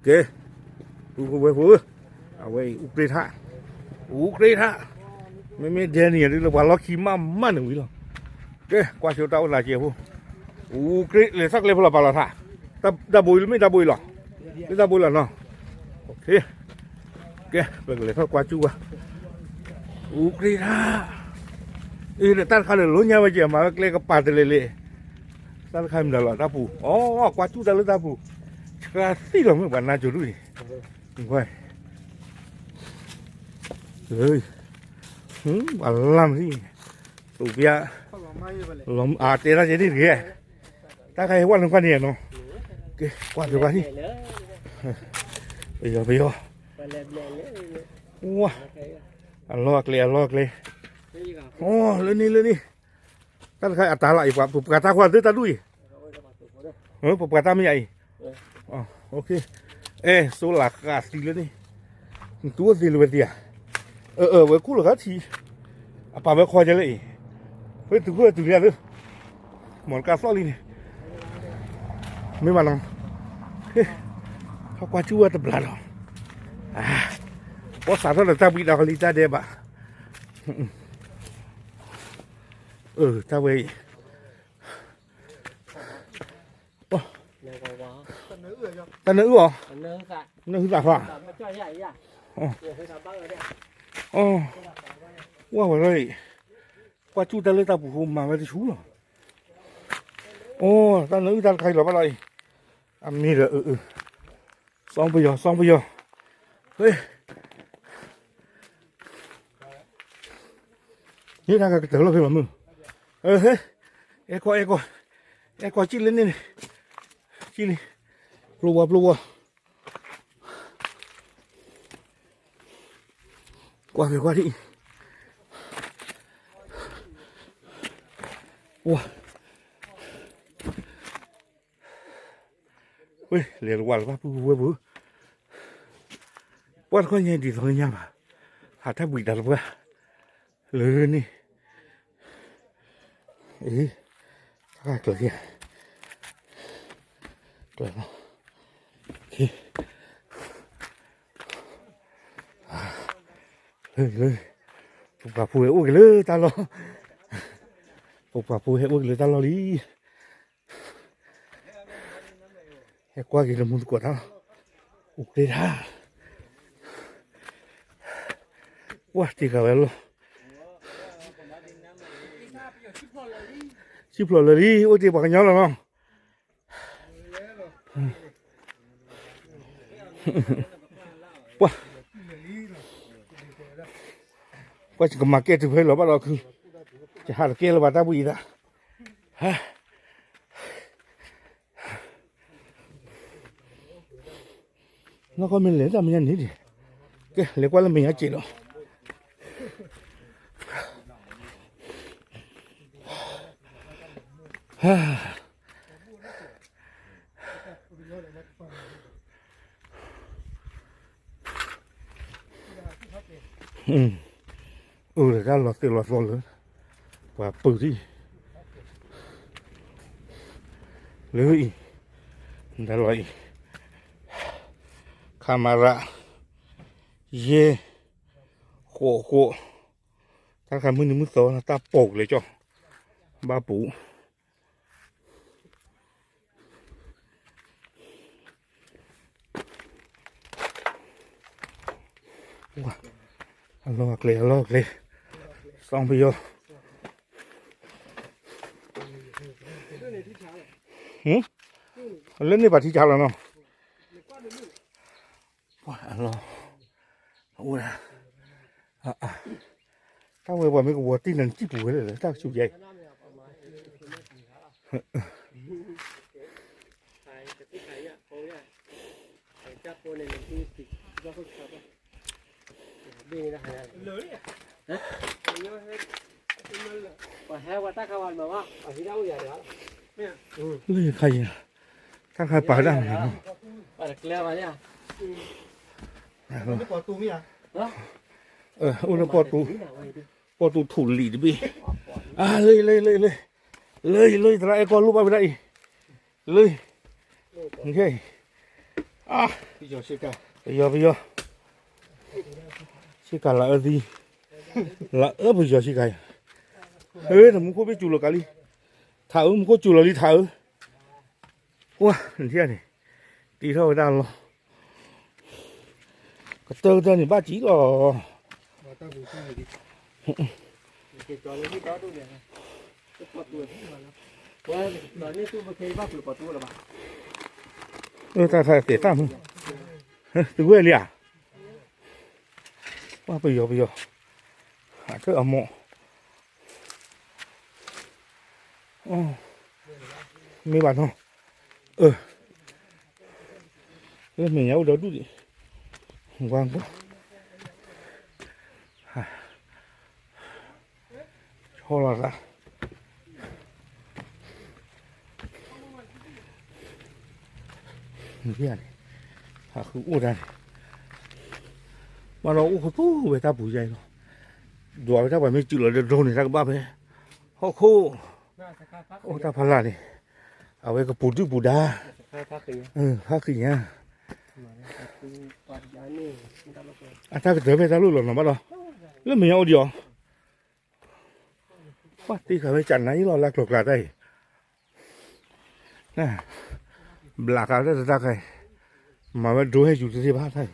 ကဲ, ပုၢ်ဖိဝဲၢ်ဖိဧၢ, အဝဲအံၤ အူကြ့ထၣ်, အူကြ့ထၣ်, မ့မ့ၢ်ဒဲနံၤဒ်လၢပှၤလီၢ်ခံမးမးန့ၣ်ဝံၤလီၤ. ကဲ, ကွၢ်ဆိတၢ်အိၣ်သးကဲဖိ, အူကြ့လဲၤထီၣ်ကျဲဖိလီၤပာ်လီၤထၣ်, တၢ်ဘိအံၤလၢမ့ၢ်တၢ်ဘိအံၤလီၤ, မ့ၢ်တၢ်ဘိအံၤလီၤနီၤ. ကဲ, ပကလဲၤထီၣ်ကွၢ်ကၠူၣ်ဝဲ, အူကြ့ထၣ်, အ့ၣ် တၢ်တခါန့ၣ် လိညါဝဲကဲ မၤဝဲကျဲကပၤတလဲၤလဲၤ တၢ်တခါမတၤလီၤတၢ်ပူၤ, အိ ကွၢ်ကၠူၣ်တၢ်လၢတၢ်ပူၤ, ဆှါသံလီၤမ့ၢ်ပှၤနါစိၤဒူၣ်အံၤ, ကွၢ်, လၢ, ပှၤလၢ်မထံၣ်, တိာ်ပျၢ်, အတဲတၢ်ကဲဒ်တက့ၢ်, တၢ်ခါအံၤဝဲလၢကွၢ်န့ၣ်နီၤ, ကဲ, ကွၢ်ပှၤထံၣ်, ပယီၤပယီၤ, ဝါ, အလီၢ်အကျဲအလီၢ်အကျဲ, အိ လၢန့ၣ်လၢန့ၣ်, တၢ်တခါအတၢ်လီၤအံၤ ပှၤပှၤတၢ်ကွၢ်သ့တၢ်ဒူၣ်အံၤ, ပပှၤတၢ်မ့ၢ်ယၤအံၤ, အဲၣ် စိလးဃာ်သံလၢန့ၣ်, နတူၢ်အိၣ်သ့လၢၤဝဲသ့ဧါ, အၢ အၢ ဝဲကူၣ်လီၤဃာ်ထံး, အပာ်ဝဲခီကဲလၢအံၤ, ဝဲတုၤဃိတုၤလံဧါသ့, မီၢ်တကါသီၣ်လံန့ၣ်, မ့ၢ်ဘၣ်နီၤ, ထီၣ်ကွၢ်ကၠူၣ်ဝဲတဘျီဒီး, ပီၣ်သးထီၣ်ဒီးတၢ်ဘှံးတၢ်ခီလံတၢ်ဒဲးဘး, အၢ တၢ်ဝဲအံၤ တၢ်နၢအုၣ်အီၤ, နၢဟုသးဖျါ, ဝဲဝဲလီၤအံၤ, ကွၢ်ကၠူၣ်တၢ်လၢတၢ်ပူၤဃိမၤဝဲတဆူလီၤ, အိ တၢ်နၢအုၣ်တၢ်တခါအံၤလီၤဘၣ်လီၤအံၤ, အမ့ၢ်ဒီးအၢ အၢ, စီပယီၤ စီပယီၤ, ဟဲ ဟ့ၣ်တၢ်ကကတၢၢ်လီၤဖဲလီၤမုၢ်, ဟဲ အဲၣ်ကီ အဲၣ်ကီ, အဲၣ်ကီကၠံၣ်လၢန့ၣ်န့ၣ်, ကၠံၣ်လံ, ပျိဝါ ပျိဝါ, ကွၢ်ဖဲကွၢ်ဒံး, ဝါ, ဝဲ လဲၤတဝါလၢၤဘၣ်ပုၢ်ဝဲၢ်ပူၤ, ပှၢ်တခီညါဒ်သိးလၢညါဘၣ်, ဟးထီၣ်ဘှံးတၢ်တပှၢ်, လၢန့ၣ်, အ့, တၢ်ကျၢၤယၤ, ကျၢၤလီၤ, လၢ, လၢ, ပပှၤဖိဟဲအိၣ်က့ၤလၢတၢ်လီၢ်, ပပှၤဖိဟဲအိၣ်က့ၤလၢတၢ်လီၢ်လံ. ဟဲကွၢ်က့ၤလၢမူသကိးတၢ်လီၢ်, အိၣ်ကျဲတၢ်, ကွၢ်တ့ၢ်ဃာ်ဝဲလီၤ, စံၣ်ဖျိးလၢာ်လံ အိၣ်တ့ၢ်ပှၤကညီလီၤနီၤ. ပှၤ, ပှၤကမၤကဲတုၤဖဲလီၤဘၣ်ဒီးခု, ယဟးတကဲလၢၤဘၣ်တၢ်ဘှံးအံၤသး, နီၢ်ကီၢ်မ့ၢ်လဲၤတၢ်မဲာ်ညါန့ၣ်ဒံး, ကဲလဲၤကွၢ်လၢမဲာ်ညါစ့းလီၤ. အိၣ်ဒီးတၢ်လီၤသ့ၣ်လီၤသီလၢ ပှၤပုၢ်ထံၣ် လၢအံၤ, တၢ်လီၤအံၤ, ခမရ ယဲၢ် ဃိးဃိး, တၢ်တခါမုၢ်နံၤမုၢ်သီတၢ်ပိာ်ကလဲၤကၠီ, ဘၣ်ပူၤ အလီၢ်အကျဲ အလီၢ်အကျဲ, စီပယီၤ, လၢန့ၣ်ပှၤထံဆါလီၤနီၤ, ပှၤအလီၢ်, အိၣ်ဒၣ်, တၢ်ဝဲပှၤမ့ၢ်ကဝီၤတံၢ်နၤနစံၣ်ပူၤဝဲလဲၣ် တၢ်ကဆူးယါအံၤ လၢခါအံၤ, တၢ်ခါပာ်ဒၣ်မနုၤလီၤ, အိၣ်လၢပီၢ်တူ, ပီၢ်တူထူၣ်လံာ်တဘ့ၣ်, လၢ, လၢ, လၢ, လၢ, လၢသရၣ်အဲၣ်ကီလိၣ်ဘၣ်ဝဲဒၣ်အံၤ, လၢ, ခဲအံၤ, ပယီၤ, ပယီၤ, ဆ့ကၤလၢအၢသံ, လၢအၢပယီၤဆ့ကၤ, ဟဲ တမူခိၣ်ဘ့ၣ်စူၤလီၤကးလံ, ထးအၢ မူခိၣ်စူၤလီၤလံထးအၢ, ကွၢ်နထံၣ်န့ၣ်, တ့ထီၣ်ဝဲဒၣ်လီၤ, ကတၢၢ်ကတၢၢ်န့ၣ်ဘၣ်စံၣ်လီၤ, တၢ်ခါတဲာ်တၢ်မုၢ်, တဝဲလံဧါ, ပှၢ်ပယီၤပယီၤ, အထၢၣ်အမိၢ်, မ့ၢ်ဘၣ်နီၤ, လၢမဲာ်ညါအိၣ်ဒီဒူၣ်ဒံး, ကွၢ်ကွၢ်, ဟီလီၤသး န့ၣ်, ဟးဃုအိၣ်တၢ်န့ၣ်, ဘၣ်ဒီးအိၣ်ခူသူၣ်ဝဲတၢ်ပူၤယါအံၤလီၤ, ဒွးဝဲတၢ်ပှၤမ့ၢ်စူးလီၤဒီးဒိန့ၣ် တၢ်ကဘၣ်ဖဲ, ဟီၣ်ခိၣ်, အိၣ်တၢ်ဖးလၢ်န့ၣ်, အဝဲကပူၤဒုၣ်ပူၤဒါ, ဖးဃံညါ, အတၢ်ကတၢၢ်ဖဲတၢ်လိၣ်လီၤနီၤဘၣ်ဒီး, လၢမဲာ်ညါအိၣ်ဒံးအီၤ, ပှၢ်တ့ဃာ်ဝဲကနါအံၤလီၤ လၢကျိၤကျါတၢ်အံၤ ဘျးဃာ်ဝဲတၢ်တခါအံၤ, မၤဝဲဒိဟဲယူၤတသ့ဘၣ်တၢ်အံၤ,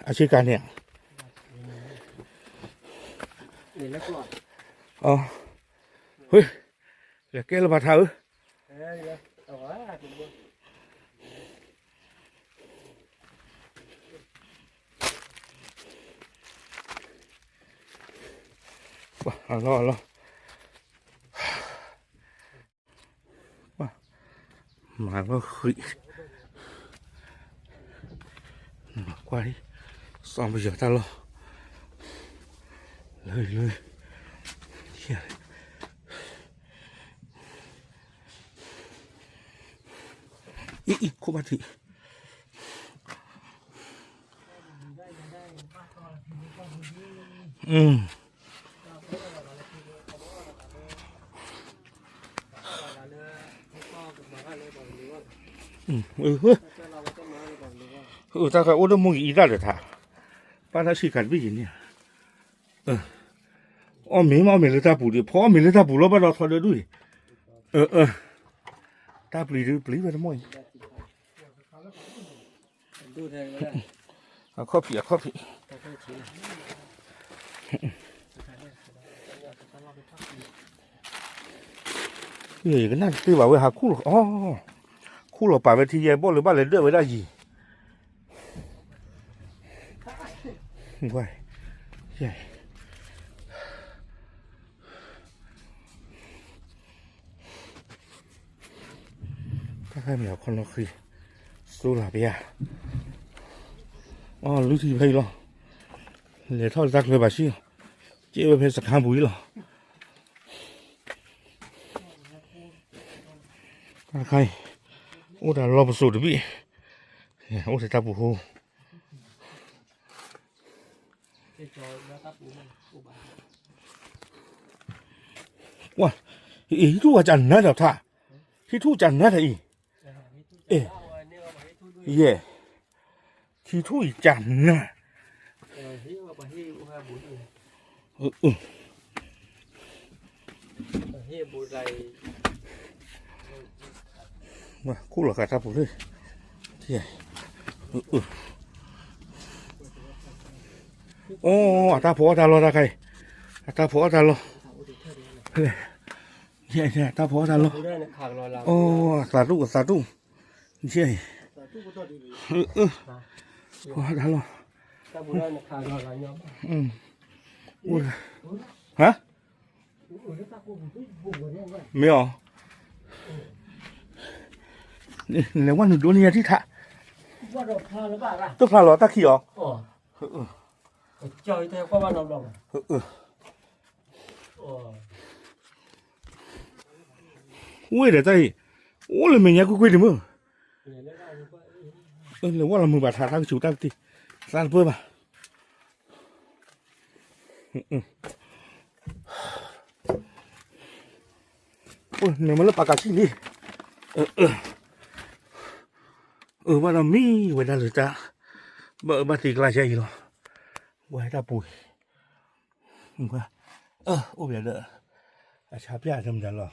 အဆ့ကၤန့ၣ်, ဝ့ၢ်, လဲၤကဲလၢၤဘၣ်ထးဧၢ အလီၢ်အလီၢ်, မၤလီၤဃံး, ကွၢ်, စီၤပယီၤတၢ်လီၢ်, လၢလၢ, အံၤ အံၤ ခိၣ်ဘၣ်ထံး, တၢ်ခါအိၣ်ဒီးမိၢ်ဂ့ၤအံသၣ်ဒီးထါ, ပၢ်တၢ်ဆံးခါတဘ့ၣ်ယံၤန့ၣ်, အီၣ်မ့ၤမ့ၢ်အီၣ်မ့ၤလၢတၢ်ပူၤဒီး ဖီအီၣ်မ့ၤလၢတၢ်ပူၤလီၤ ဘၣ်ဒီးထီဒီးဒူၣ်အံၤ, တၢ်ပျံၤဒုးပျံၤဝဲတမီၢ်အံၤ, အခီၣ်ဖံးအခီၣ်ဖံး, ယကနၣ်တသ့ဘၣ်ဝဲဟးခူၣ်လီၤ, ခူၣ်လီၤပာ်ဝဲထံယဲၢ်ဘီၣ်လၢဘၣ်လဲၤဒၢၣ်ဝဲဒၣ်ယံၤ တၢ်ခါမ့ၢ်အခီၣ်နီၣ်ဃံ, စိလၢပယါ, အီၣ်လုၢ်ထံဖဲအံၤလီၤ, လဲၤထီၣ်လၢတၢ်ချၢဘၣ်ဆံၣ်, ကဲဝဲဖဲစခါပူၤအံၤလီၤ, တၢ်ခါအံၤ, အိၣ်တၢ်လီၢ်ပစိာ်တဘ့ၣ်, အိၣ်ထဲတၢ်ပူၤဃိ ဝါ, ဟံၣ်ထူၣ်ဝဲကနၣ်ဒီးထါ, ဟံၣ်ထူၣ်ကနၣ်ဒီးအံၤ, အဲ, ယဲ, ဟံၣ်ထူၣ်အံၤကနၣ်, ခူၣ်လီၤဃာ်တၢ်ပူၤလံ, အိၣ်, အတၢ်ဖိအီၣ်တၢ်လီၢ်တၢ်ခါအံၤ, အတၢ်ဖိအီၣ်တၢ်လီၢ်, တၢ်ဖိအီၣ်တၢ်လီၢ်, အိၣ်, သးတူၣ်သးတူၣ်, ယဲ, ဖိအီၣ်တၢ်လီၢ်, ဟါ, မ့ၢ်အီၤ, လဲၤဝဲနုာ်ဒိးန့ၢ်ယၤထံၣ်ထါ, တဖျါလီၤတၢ်ခံးအီၤ, ဝ့ၢ်ဒီးတၢ်အံၤ, အိၣ်လၢမဲာ်ညါကွ့ၢ်ကွ့ၢ်တမုၢ်, လဲၤဝဲလီၤမုာ်ဘၣ်ထါတၢ်ကဆူးတၢ်ကတ့ၢ်, သးတပၢၢ်ဘၣ် အိၣ်နမ့ၢ်လၢပာ်ကးဆံၣ်လံ, အၢ, အၢဘၣ်ဒီးမံဝဲဒၣ်လၢတၢ် ဘၣ်အၢဘၣ်သီကျါဆဲအံၤလီၤ. ဝဲတၢ်ပူၤအံၤ အိၣ်ဘၣ်ဒီး အဆါပျၢ်တမတၤလီၤ.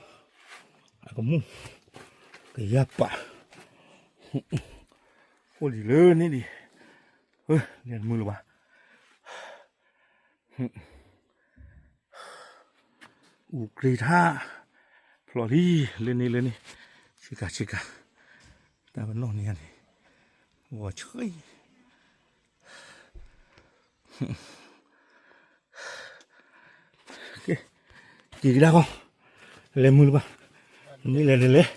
အကမူၣ် ကယၢ်ပာ် အိၣ်ဒံးလၢန့ၣ်ဒံး လဲၤတမုာ်လၢၤဘၣ်. အူးကြ့ထါ ဖျိးလံ လၢန့ၣ်လၢန့ၣ် ဆ့ကၤဆ့ကၤ တၢ်ပနီၣ်န့ၣ်ယါန့ၣ် ဂီၤဆှံ က့ၤကဒါဃီ လဲၤမုာ်လၢၤဘၣ်. မ့ၢ်လဲၤတလဲၤ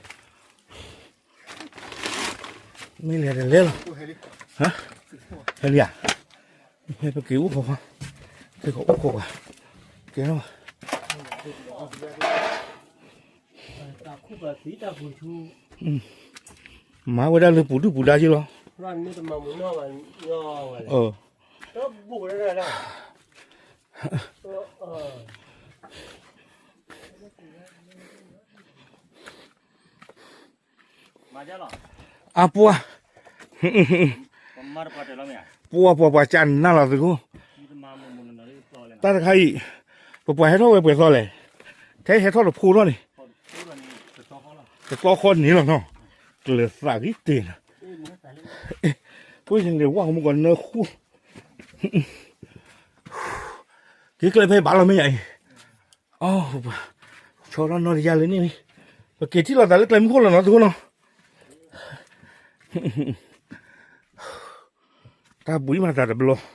မ့ၢ်လဲၤတလဲၤလီၤ. ဟဲလံဧါ. ဟဲပက့ၤအိၣ်ဃီဃီ က့ၤအိၣ်ဃီကွၢ် ကဲ မၤဝဲဒၣ်လၢပူၤဒုၣ်ပူၤဒါက့လီၤ. အပှၤ ပှၤပှၤပှၤကနၣ်လီၤသုးခိၣ် တၢ်တခါအံၤ ပပှၤဟဲထီၣ်ဝဲပှဲၤသီလဲၣ်. ထဲဟဲထီၣ်တဖိထီၣ်န့ၣ် တသီဃီန့ၣ်လီၤနီၤ. ကျၢၤသးဂံၢ်တ့ၢ်နီၤ. ဖိယလဲၤဝၢ်ကမူၣ်ကီးနၢဃူ က့ၤကျဲဖဲဘၣ်လီၤမ့ၢ်ယၤအံၤ အ ဆီထီၣ်နီၢ်တယၢ်လၢန့ၣ် ပက့ၤထံၣ်လိာ်သးလၢကျဲမုၢ်ခိၣ်လီၤနီၤ သုးခိၣ်နီၤ. တၢ်ဘှံးမၤသးတဘျီ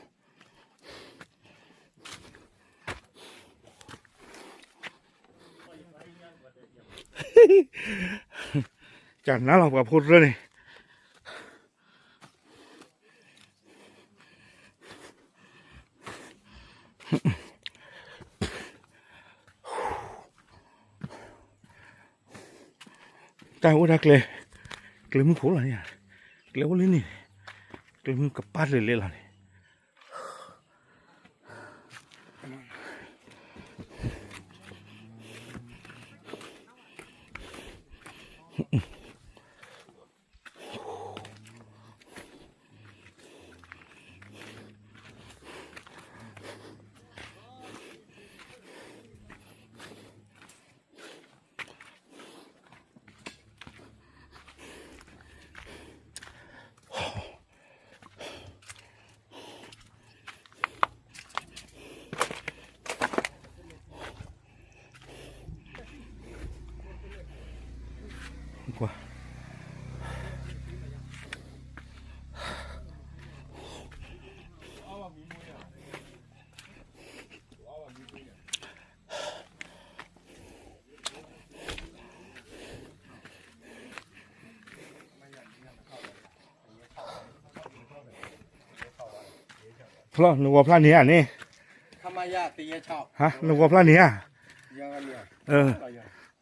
ကနၣ်လီၤပှၤဖိတရၢန့ၣ် တၢ်အိၣ်ဒၣ်ကျဲ ကျဲမုၢ်ခိၣ်လီၤန့ၣ် ကျဲအိၣ်လၢန့ၣ် ကျဲမုၢ်ကပၢ်လၢလဲၤလီၤန့ၣ် ကွၢ် ဖျီ နဂီၤဖျါန့ၣ်ဧါန့ၣ် နဂီၤဖျါန့ၣ်ဧါ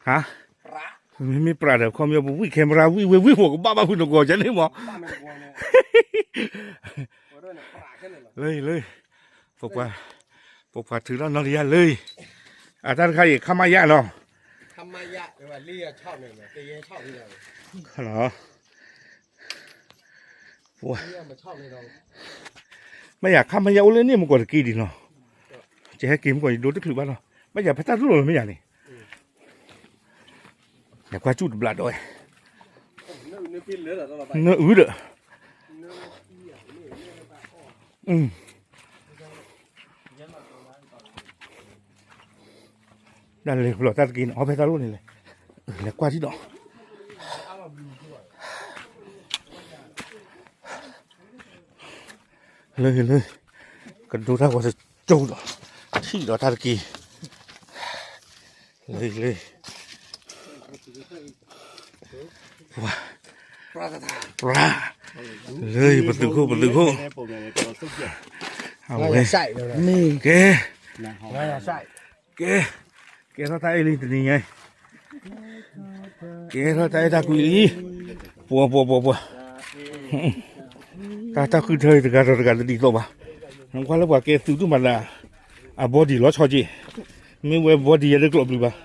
ဟါ မ့မ့ၢ်ပြးဒီး ခီပညီ ပဝံၣ် camera ဝံၣ်ဝဲဝံၣ် ပကဘၣ်ဘၣ်ဖုးနဂီၤကန့ၣ်မး လၢ လၢ ပပှၤထုးထီၣ်နီၢ်တယၢ်လၢ အတၢ်တခါအံၤ ခမရနီၤ ခမရ မ့ၢ်ယၤ ခမရအိၣ်လၢန့ၣ်မ့ၢ်ကီးတက့ၢ်ဒံးနီၤ ယဟဲက့ၤမ့ၢ်ကီး ယဒိတချုးဘၣ်လီၤ ဘၣ်ယၤဖဲတၢ်ရူၢ်လီၤမ့ၢ်ယၤန့ၣ် နကွၢ်စူၣ်တဘျးဒီး နအုဒီး တၢ်လဲၤကလီၤတၢ်တက့ၢ်န့ၣ် အီၣ်ဖဲတၢ်ရူၢ်န့ၣ်လဲၣ် လဲၤကွၢ်ထံၣ်ဒီး လၢ လၢ ကဒိတၢ်ဂီၤတကၠိဒီး ထံၣ်ဒီးတၢ်တက့ၢ် လၢ လၢ ပြၢ လၢ ပသုးခိၣ် ပသုးခိၣ် အဝဲ ကဲ ကဲ ကဲထီၣ်တၢ်အဲၣ်လံတနံၤညါအံၤ ကဲထီၣ်တၢ်အဲၣ်တၢ်ကွံလံ ပှၤ ပှၤ ပှၤ ပှၤ တၢ် တၢ်ဃုထၢအံၤတဂၤဒီးတဂၤတဒ်သိးဘၣ် နကွၢ်လၢပှၤကဲသုးဒူၣ်မးဒၣ် အ body လီၤဆီက့ၤ မ့ၢ်ဝဲ body ယဲဒၣ်ကျိးဘျုးဘၣ်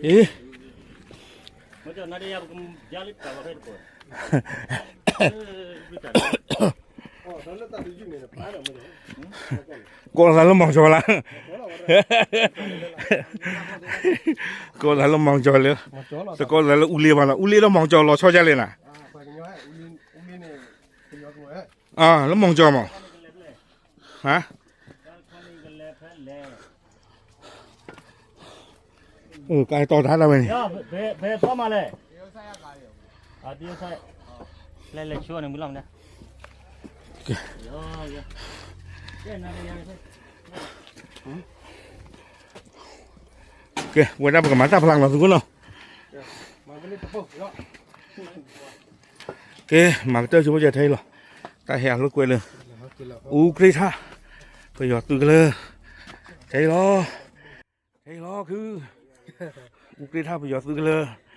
အ့ မ့ၢ်ကနၣ်ဒ်ယါ ပကယါလၢတၢ်လီၤဖဲတပၢၢ် ကိးသးလၢမီၤကၠီၤလၢ ကိးသးလၢမီၤကၠီၤလၢ တကိးသးလၢအူလ့ဘၣ်နီၤ အူလ့လၢမီၤကၠီၤလီၤဆီဒ်လဲၣ်နၤ လၢမီၤကၠီၤမး ကတီၤတၢ်ဒၣ်ဝဲန့ၣ် ကဲ ဝဲဒၣ်ပကမၤတၢ်ဖျါလီၤသုခိၣ်နီၤ ကဲ မၤကတၢၢ်ဆိဖိကဲထဲအံၤလီၤ တၢ်ဟဲအလိာ်ကွဲလၢ အူကြ့ထၣ် ပယီၤသုးကလၢၤ ထဲအံၤလီၤ ထဲအံၤလီၤခု အူကြ့ထၣ်ပယီၤသုးကလၢၤ